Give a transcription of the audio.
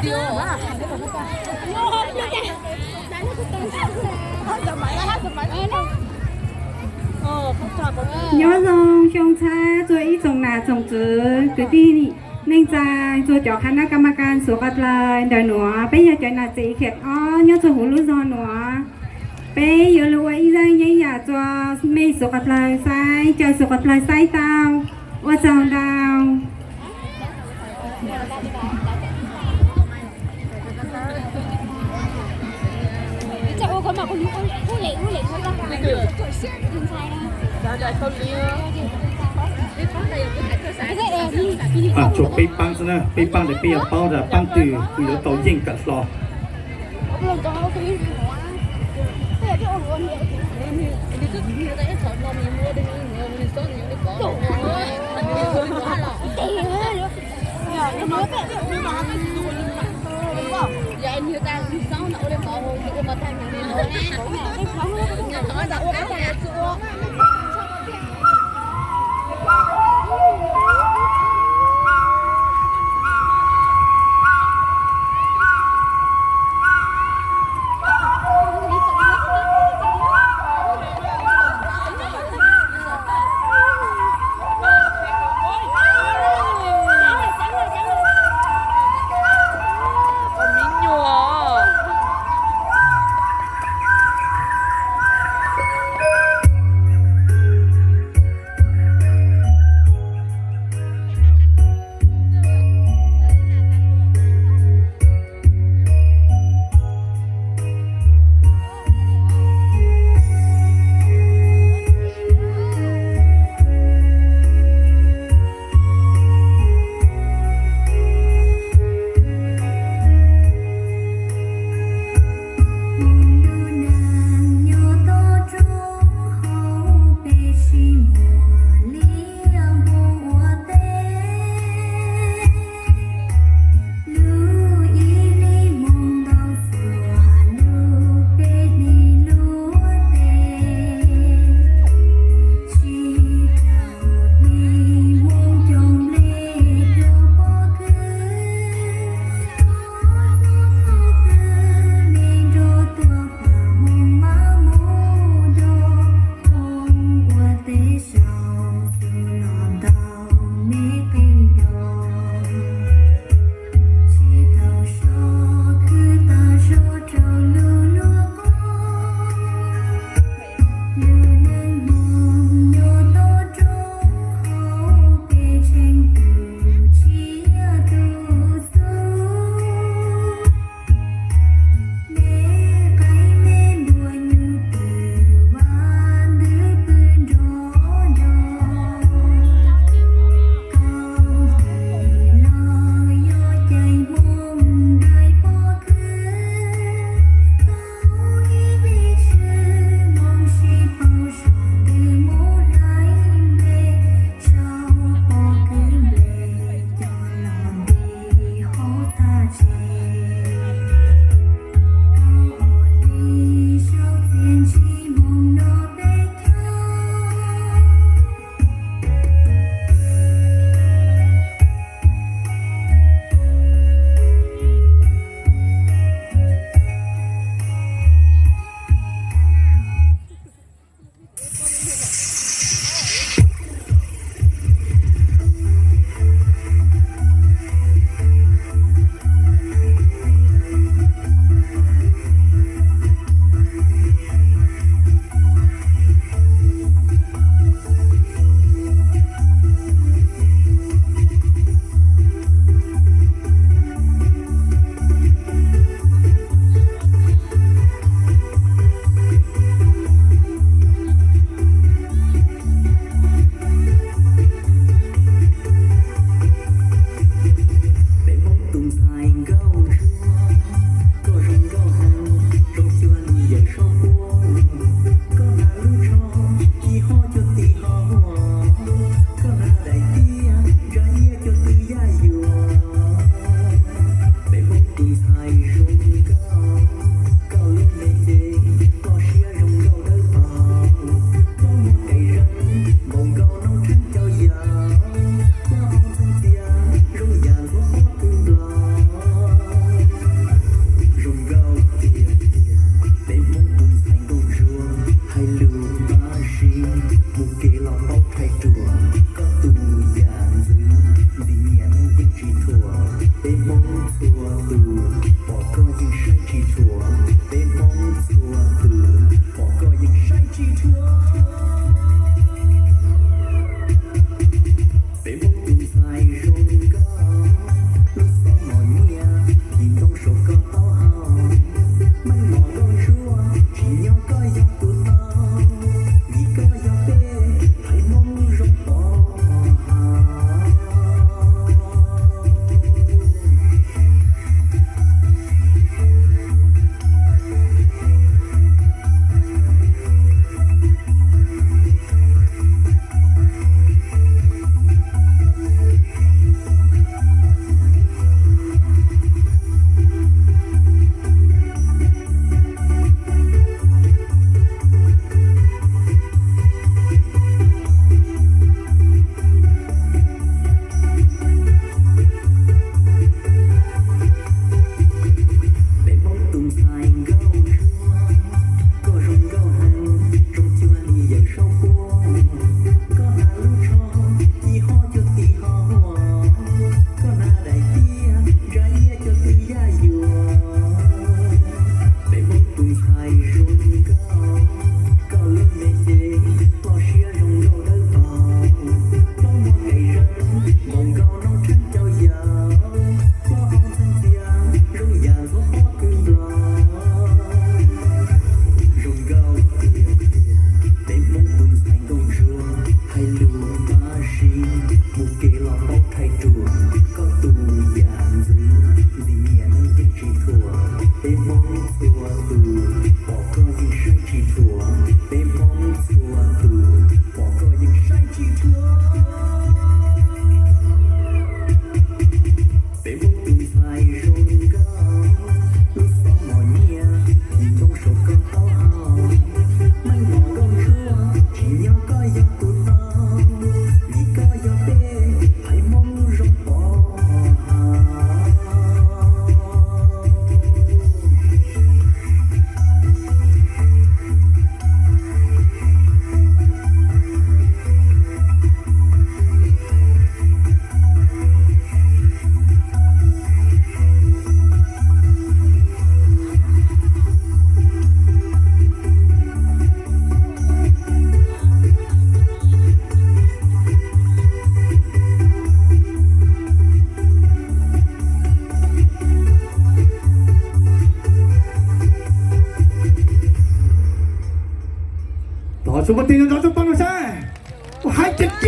Nyob zoo xyoo txhab txhua ib tsoom nam tsoom tswv kwv tij neej tsa, txhua cov qhab nab ka ma kas suav qhov dlaws ntawm nuav, peb yog cov nam tsev khiav ob nyob txhua huv lub zog nuav. Peb yuav lug ua ib zaj yeeb yam rua mej suav qhov dlaws saib, caw suav qhov dlaws saib tau. Ua tsaug ntau. Tsuas peb paab xwb na, peb paab tes peb yuav paub tas paab twg kws yuav tau yeej kawm hlo. Xub pob teg nco ntsoov xub pob no saib. Ua haib tiag